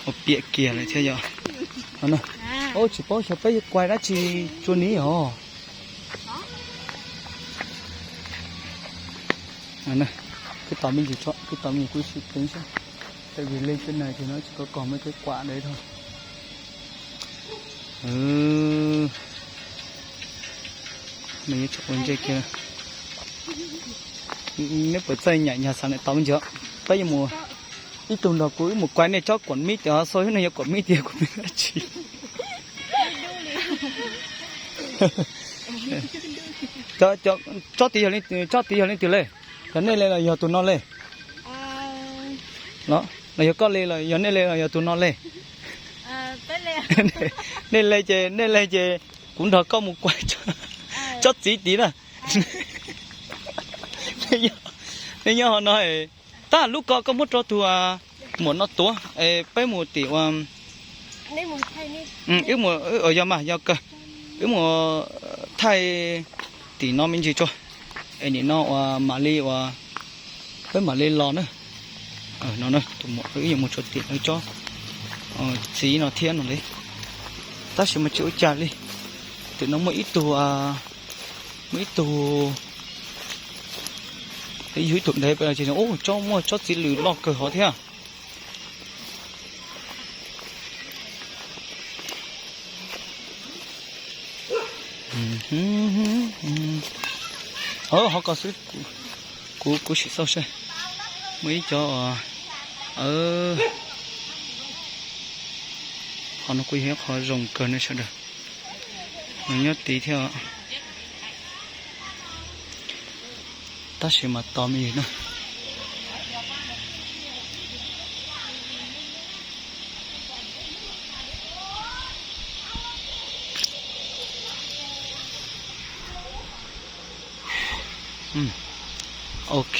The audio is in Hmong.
Ua piam kiag lawm thiab yom. Ub, tsis paub xyov peb yuav kuaib dab tsi tsua niv os. Kwv tos me ntsis tso, kwv tos me ntsis kuv sim pleev saib. Tej vim li tej no ces no tsis kov kos muaj tej kuam ntawd dhau. Nws yuav tsum ua ntej kiag. Neb puas txawj nyaim nyag xav lawm tos me ntsis, peb yuav mus, ib tug nrog kuv wb mus kuaib nej tsob kuam mib tias xo xyov nej yog kuam mib tias kuam mib dab tsi. Tsob tid yog leej twg le? Yog nej le los yog tus no le? Los yog koj le los yog nej le los yog tus no le? Nej le ces, nej le ces kuv nrog koj mus kuaib tsob txiv tid na. Nej nyob hauv no, tab lub ko koj muab rau tus muam no tuav, peb mus tim ua, wb mus, yog mas yog kawg, wb mus thaij tim no me ntsis tso, es nim no uas mam li uas peb mam li los na. No, tus muam wb yuav mus tso tim lawv tsob txiv no thiab no li, tab sis mas tsis ua cas li. Tim no muaj ib tug, muaj ib tug, yug ib tug dev pem no ces ub, tsob muaj tsob txiv lws loj kawg hov thiab. Hov ko xwb, kuv, kuv sim xauj saib. Muaj ib cov, qhov no kuj yog ib qho zoo kawg ne sawv daws. Nws nyob tid thiab, tab sis mas tos me ntsis na. Ok,